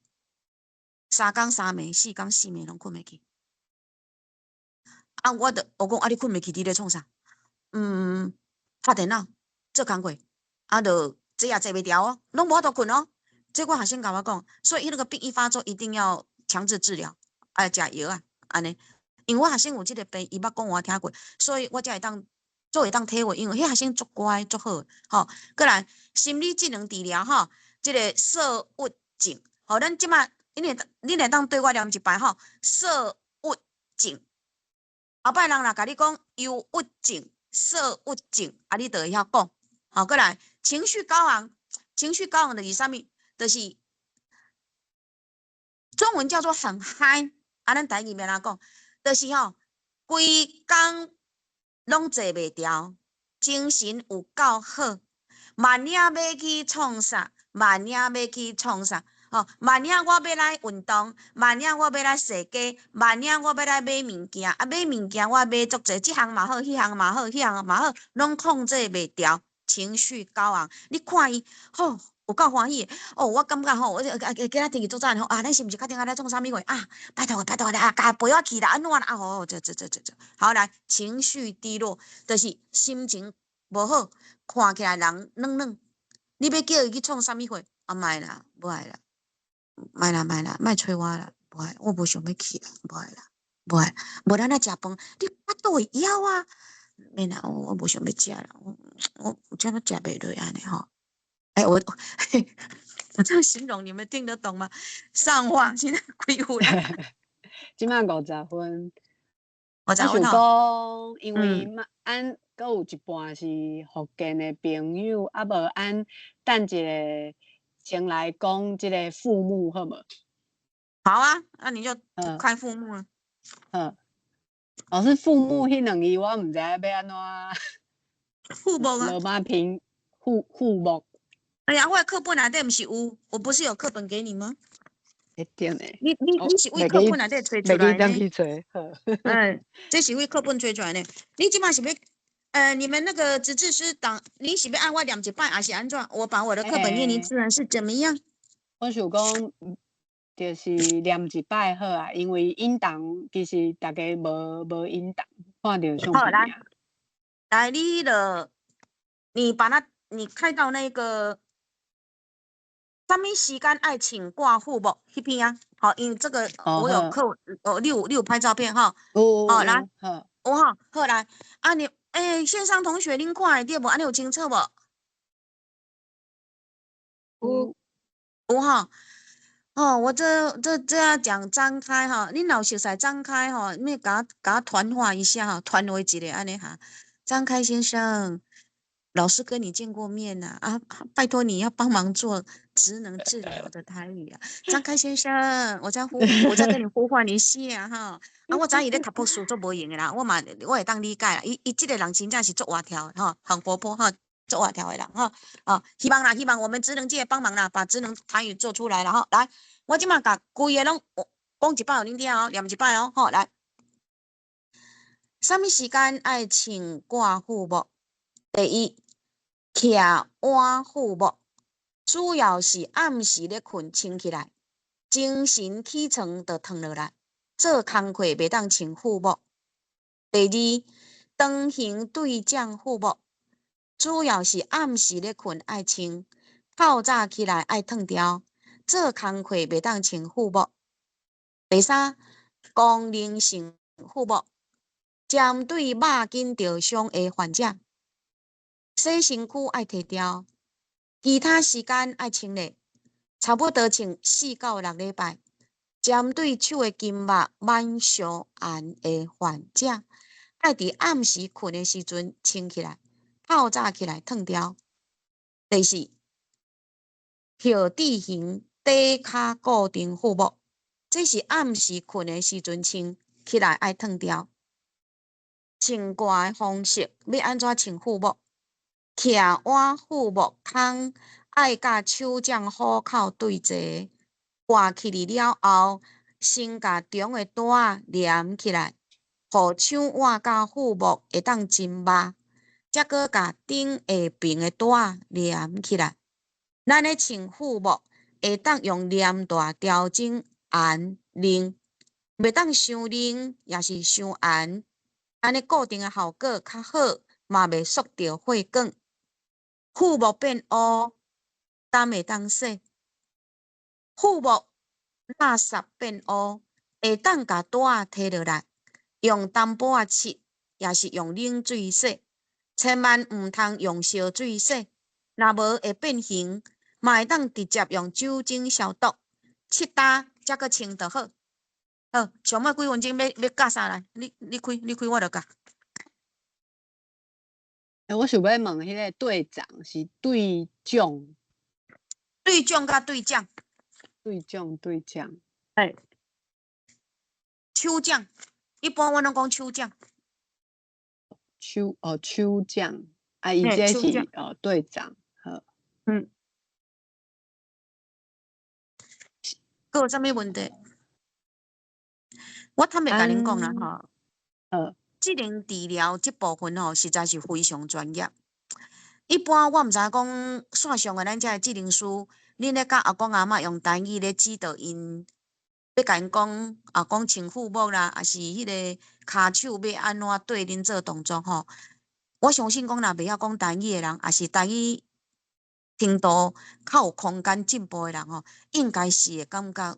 Speaker 2: 三工三暝、四工四暝攏睏袂去。啊，我著我講啊，你睏袂去，你咧創啥？嗯，拍電腦、做工課，啊，著坐也坐袂牢哦，攏無法度睏哦。這我學生共我講，所以伊那個病一發作，一定要強制治療，愛食藥啊，按呢。因為我學生有這個病，伊捌講我聽過，所以我才會當做會當體會，因為彼學生足乖足好，吼。過來心理智能治療，吼，這個躁鬱症，吼，咱這馬，你會當對我念一擺吼，躁鬱症。後擺人若共你講憂鬱症、躁鬱症，啊，你就會曉講。好，過來情緒高昂，情緒高昂就是啥物？就是中文叫做很 high，啊，咱台語欲按怎講？就是吼，規工攏坐袂牢，精神有夠好，萬影欲去創啥？萬影欲去創啥？吼，萬影我欲來運動，萬影我欲來踅街，萬影我欲來買物件，啊買物件我買足濟，這項嘛好，彼項嘛好，彼項嘛好，攏控制袂牢，情緒高昂。你看伊，吼，有夠歡喜的哦！我感覺吼，我今仔天氣足讚吼啊！咱是毋是較頂下來創啥物貨啊？拜託拜託來啊，共陪我去啦，按怎啦？啊吼，這這這這這，好來，情緒低落，就是心情無好，看起來人軟軟。你欲叫伊去創啥物貨？啊，莫啦，無愛啦，莫啦莫啦，莫揣我啦，無愛，我無想欲去啦，無愛啦，無愛，無咱來食飯，你腹肚會枵啊？免啦，我無想欲食啦，我我這都食袂落按呢吼。哎，我這樣形容你們聽得懂嗎？上話現在幾分啦？
Speaker 1: 這馬50分。
Speaker 2: 我
Speaker 1: 想講，因為嘛，按閣有一半是福建的朋友，啊無按等一下先來講這個副目好無？
Speaker 2: 好啊，那你就開副目啊。
Speaker 1: 嗯，老師副目彼兩字我毋知影欲按怎。
Speaker 2: 副目啊。
Speaker 1: 羅馬拼副目。
Speaker 2: 哎呀，我的課本內底毋是有，我不是有課本給你嗎？
Speaker 1: 一定的。
Speaker 2: 你是佇課本內底揣出來的。
Speaker 1: 去揣。
Speaker 2: 嗯，這是佇課本揣出來的。你這馬是欲？你們那個紙質書檔，你是欲按我念一擺，還是按怎？我把我的課本念一次，是怎麼樣？
Speaker 1: 我想講，就是念一擺好啊，因為音檔其實逐家無音檔，看著相
Speaker 2: 好，來
Speaker 1: 片爾。
Speaker 2: 來，你著你把它你開到那個啥物時間愛穿掛護目彼篇啊？好，因為這個我有課，哦，你有拍照片哈？
Speaker 1: 有。
Speaker 2: 好，來，
Speaker 1: 好。
Speaker 2: 有吼，好來，啊你，欸，線上同學恁看會著無？按呢有清楚無？
Speaker 1: 有。
Speaker 2: 有吼。哦，我這要講張開哈，恁若有熟似張開吼，你共共傳話一下哈，傳話一下按呢哈。張開先生，老師跟你見過面呐，啊，拜託你要幫忙做職能治療的台語啊。張開先生，我再跟你呼喚一下哈。啊，我知伊咧讀博士足無閒的啦，我嘛我會當理解啦。伊這個人真正是足活跳的吼，很活潑哈，足活跳的人吼。啊，希望啦，希望我們職能界幫忙啦，把職能台語做出來了吼。來，我這馬共規个攏講一擺予恁聽哦，念一擺哦，好來。啥物時間愛穿掛護目？第一，徛倚護目，主要是暗時咧睏穿起來，精神起床就脫落來，做工課袂當穿護目。第二，長形對講護目，主要是暗時咧睏愛穿，透早起來愛脫掉，做工課袂當穿護目。第三，功能性護目，針對肉筋著傷的患者，洗身軀愛脫掉，其他時間愛穿咧，差不多穿4到6禮拜。針對手的筋膜慢小炎的患者，愛佇暗時睏的時陣穿起來，透早起來脫掉。第四，葉地形底跤固定護目，這是暗時睏的時陣穿起來愛脫掉。穿掛的方式欲按怎穿護目？徛倚護目空愛佮手掌虎口對齊，掛起來了後，先共長的帶仔黏起來，予手腕佮護目會當真密，才閣共頂下爿的帶仔黏起來。咱咧穿護目會當用黏帶調整絚擰，袂當傷擰，抑是傷絚，按呢固定的效果較好，嘛袂縮著血管。護目變烏，敢會當洗？護目垃圾變烏，會當共帶仔提落來，用淡薄仔漆，抑是用冷水洗，千萬毋通用燒水洗，若無會變形，嘛會當直接用酒精消毒，拭焦才閣穿就好。好，上尾幾分鐘欲教啥來？你開我就教。
Speaker 1: 欸，我想欲問彼个隊長是隊長，
Speaker 2: 隊長佮隊長，
Speaker 1: 隊長隊長，
Speaker 2: 欸，手掌，一般阮攏講手掌。
Speaker 1: 手哦，手掌，啊，伊這是哦隊長，好。
Speaker 2: 嗯。閣有啥物問題？我坦白共恁講啦吼，職能治療這部分吼，實在是非常專業。一般我毋知影講線上的咱遮的職能師，恁咧佮阿公阿嬤用台語咧指導𪜶，欲共𪜶講啊，講穿護目啦，抑是彼个跤手欲按怎對恁做動作吼。我相信講若袂曉講台語的人，抑是台語程度較有空間進步的人吼，應該是會感覺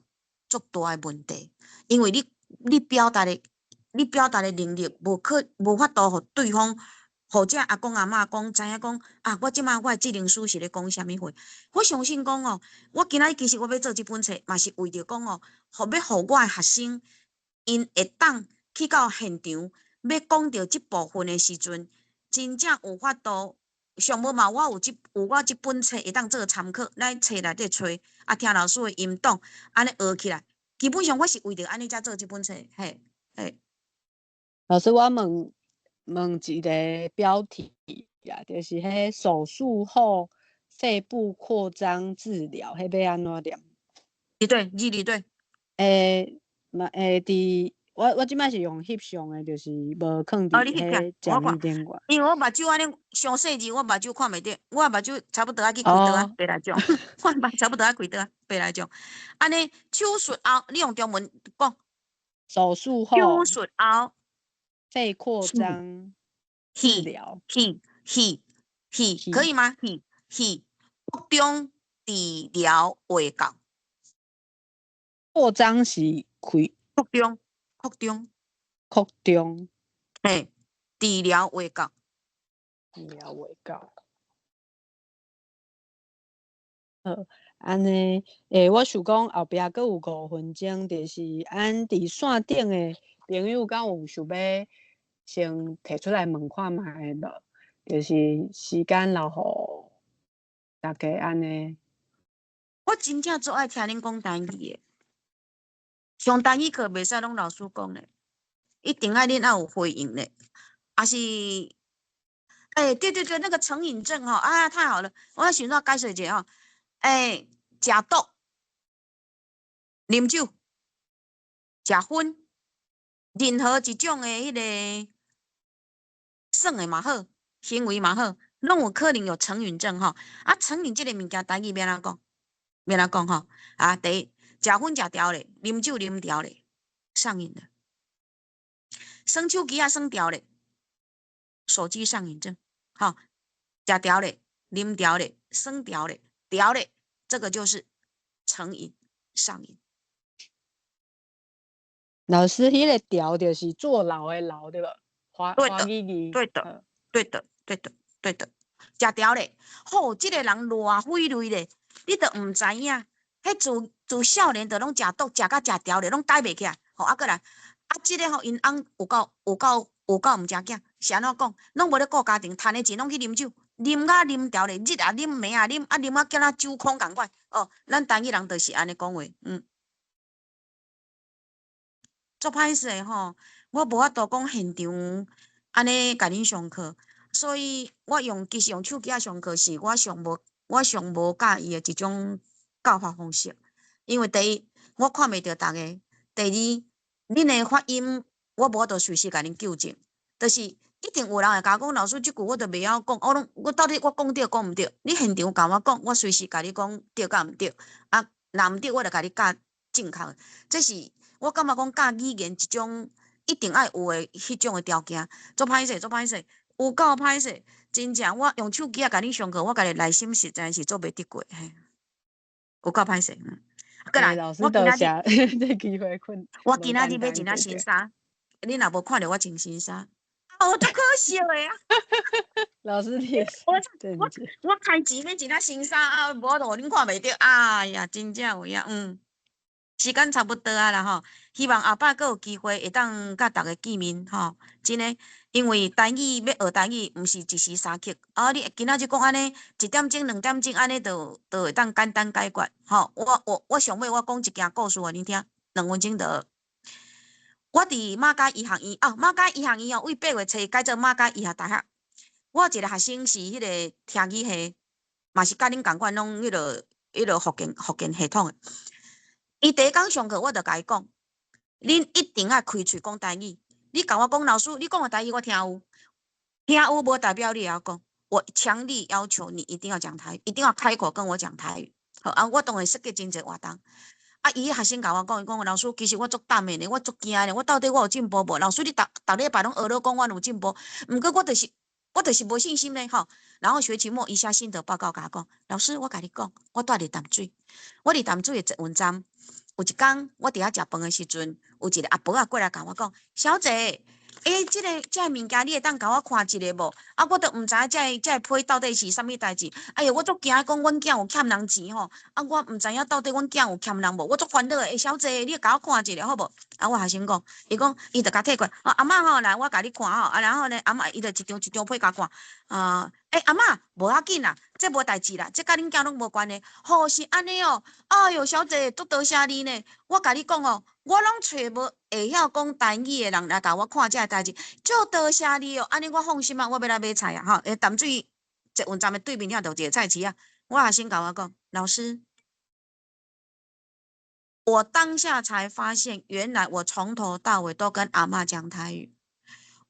Speaker 2: 足大的問題，因為你表達的能力無法度予對方，予這阿公阿嬤講知影講啊，我這擺我的職能師是咧講啥物話。我相信講哦，我今仔日其實我欲做這本冊，嘛是為著講哦，欲予我的學生，𪜶會當去到現場，欲講著這部分的時陣，真正有法度。上無嘛，我有我這本冊會當做參考，咱冊內底揣，啊，聽老師的音檔，按呢學起來。基本上我是為著按呢才做這本冊，嘿，嘿。
Speaker 1: 老師，我問問一個標題啊，就是彼手術後肺部擴張治療，彼欲按怎念？
Speaker 2: 佇佗，字佇佗。
Speaker 1: 欸，嘛欸，佇我這擺是用翕相的，就是無囥
Speaker 2: 哦，你翕
Speaker 1: 佇彼
Speaker 2: 我看
Speaker 1: 講義頂懸。
Speaker 2: 因為我目睭按呢傷細膩，我目睭看袂著，我目睭差不多愛去開刀啊，白內障，我目差不多愛開刀啊，白內障。按呢手術後，你用中文講。
Speaker 1: 手術後。
Speaker 2: 手術後。
Speaker 1: 肺擴張治療。
Speaker 2: 去去去，可以嗎？去去，擴張治療報告。
Speaker 1: 擴張是開。
Speaker 2: 擴張，擴張。
Speaker 1: 擴張。
Speaker 2: 嘿，治療報告。
Speaker 1: 治療報告。好，按呢，我想講後壁閣有5分鐘，就是按佇線頂的朋友，敢有想欲先提出來問看覓的無？就是時間留予大家按呢。
Speaker 2: 我真正足愛聽恁講台語的，上台語課袂使攏老師講咧，一定愛恁愛有回應咧，抑是，對對對，那個成癮症吼，啊，太好了，我想怎解釋一下吼，食毒、啉酒、食薰，任何一種的彼个耍的嘛好，行為嘛好，攏有可能有成癮症吼。啊，成癮這个物件，台語欲按怎講？欲按怎講吼？啊，第一，食薰食著咧，啉酒啉著咧，上癮了；耍手機仔耍著咧，手機上癮症，吼，食著咧，啉著咧，耍著咧，著咧，這個就是成癮、上癮。
Speaker 1: 老師，彼个著就是坐牢的牢對無？
Speaker 2: 對的，對的，對的，對的，對的，食著咧，吼，這个人偌匪類咧，你都毋知影。彼自自少年就攏食毒，食甲食著咧，攏改袂起來。吼，啊，閣來，啊，這个吼，𪜶翁有夠有夠有夠毋正經，是按怎講？攏無咧顧家庭，趁的錢攏去啉酒，啉甲啉著咧，日也啉，暝也啉，啊，啉啊，敢若酒空仝款。哦，咱台語人就是按呢講話，嗯。足歹勢吼，我無法度講現場按呢共恁上課，所以我用其實用手機仔上課是我上無佮意的一種教法方式。因為第一，我看袂著逐家；第二，恁的發音我無法度隨時共恁糾正，就是一定有人會共我講，老師這句我都袂曉講，我攏我到底我講對講毋對？你現場共我講，我隨時共你講對佮毋對。啊，若毋對，我就共你教正確的。這是我感覺講教語言一種一定愛有的彼種的條件。足歹勢，足歹勢，有夠歹勢。真正我用手機仔共恁上課，我家己內心實在是足袂得過嘿，有夠歹勢。嗯，閣來，
Speaker 1: 老師多謝這機會困。
Speaker 2: 我今仔日買一領新衫，你若無看著我穿新衫，哦，足可惜的啊！
Speaker 1: 老師你也是，
Speaker 2: 我我我開錢買一領新衫啊，無法度予恁看袂著，哎呀，真正有影，嗯。時間差不多啊啦吼，希望後擺閣有機會會當佮逐家見面吼，真的，因為台語欲學台語，毋是一時三刻，啊，你今仔日講按呢，一點鐘、兩點鐘按呢，就會當簡單解決，吼。我上尾我講一件故事予恁聽，2分鐘就好。我佇馬偕醫學院啊，馬偕醫學院哦，為8月初改做馬偕醫學大學。我有一個學生是彼个聽語系，嘛是佮恁仝款，攏彼个福建系統的。伊第一工上課，我就共伊講：恁一定愛開喙講台語。你共我講老師，你講的台語我聽有，聽有無代表你會曉講。我強力要求你一定要講台語，一定要開口跟我講台語。好啊，我當然設計真濟活動。啊，伊學生共我講，伊講老師，其實我足膽的呢，我足驚的，我到底我有進步無？老師，你逐逐禮拜攏學咧講，我有進步，毋過我就是無信心呢，吼。然後學期末伊寫心得報告，共我講，老師，我共你講，我蹛佇淡水，我佇淡水的捷運站，有一工我佇遐食飯的時陣，有一個阿婆仔過來共我講，小姐，這個物件你會當共我看一下無？啊，我都毋知影這個批到底是啥物代誌。哎喲，我足驚講阮囝有欠人錢吼，啊，我毋知影到底阮囝有欠人無，我足煩惱的。欸，小姐，你共我看一下好無？啊，我學生講，伊講伊就共提過來，哦，阿嬤吼，來，我共你看吼，啊，然後呢，阿嬤伊就一張一張批共看，啊，欸，阿嬤，無要緊啦，這無代誌啦，這佮恁囝攏無關係。吼，是按呢哦，哎喲，小姐，足多謝你呢，我共你講哦，我攏揣無會曉講台語的人來共我看這个代誌，足多謝你哦，按呢我放心啊，我欲來買菜啊，吼，欸，淡水捷運站的對面遐就有一個菜市啊，我學生共我講，老師，我當下才發現，原來我從頭到尾都跟阿嬤講台語。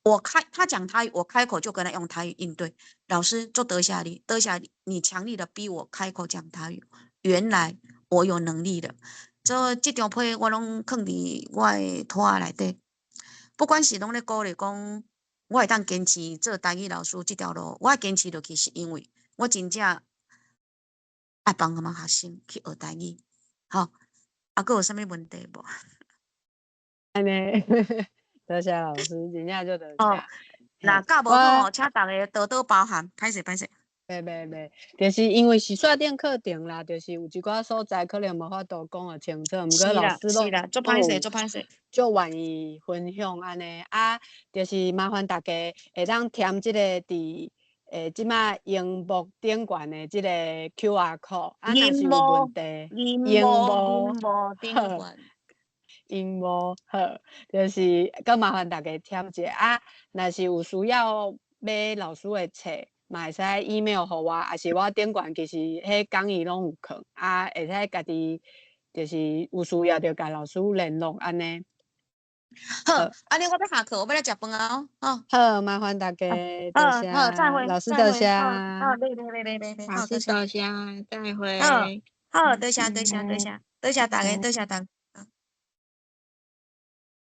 Speaker 2: 我開他講台語，我開口就跟他用台語應對。老師就多謝你，多謝你，你強力的逼我開口講台語。原來我有能力的。所以這張批我攏囥佇我的桌仔內底。不管是攏咧鼓勵講，我會當堅持做台語老師這條路，我堅持落去是因為我真正愛幫他們學生去學台語。好，啊，閣有啥物問題無？
Speaker 1: 按呢，多謝老師，真正足多謝。
Speaker 2: 哦，若教無好吼，請逐家多多包涵，歹勢歹勢。
Speaker 1: 袂袂袂，就是因為是線頂課程啦，就是有一寡所在可能無法度講予清楚，毋過老師攏
Speaker 2: 是啦，足歹勢，足歹勢。
Speaker 1: 足願意分享按呢，啊，就是麻煩大家會當填這個佇這馬螢幕頂懸的這個 QR code，啊，若是有問題，
Speaker 2: 螢幕螢幕頂懸，
Speaker 1: 螢幕好，就是閣麻煩大家填一下，啊，若是有需要買老師的冊，嘛會使 email 予我，抑是我頂懸其實彼講義攏有囥，啊，會使家己就是有需要就共老師聯絡按呢。
Speaker 2: 好，按呢我欲下課，我欲來食飯啊！哦，
Speaker 1: 好，麻煩大家，多謝，
Speaker 2: 好，再會，
Speaker 1: 老師多謝，
Speaker 2: 好，袂袂袂袂袂，
Speaker 4: 老師多謝，再會。
Speaker 2: 好，好，多謝多謝多謝，多謝大家，多謝大家。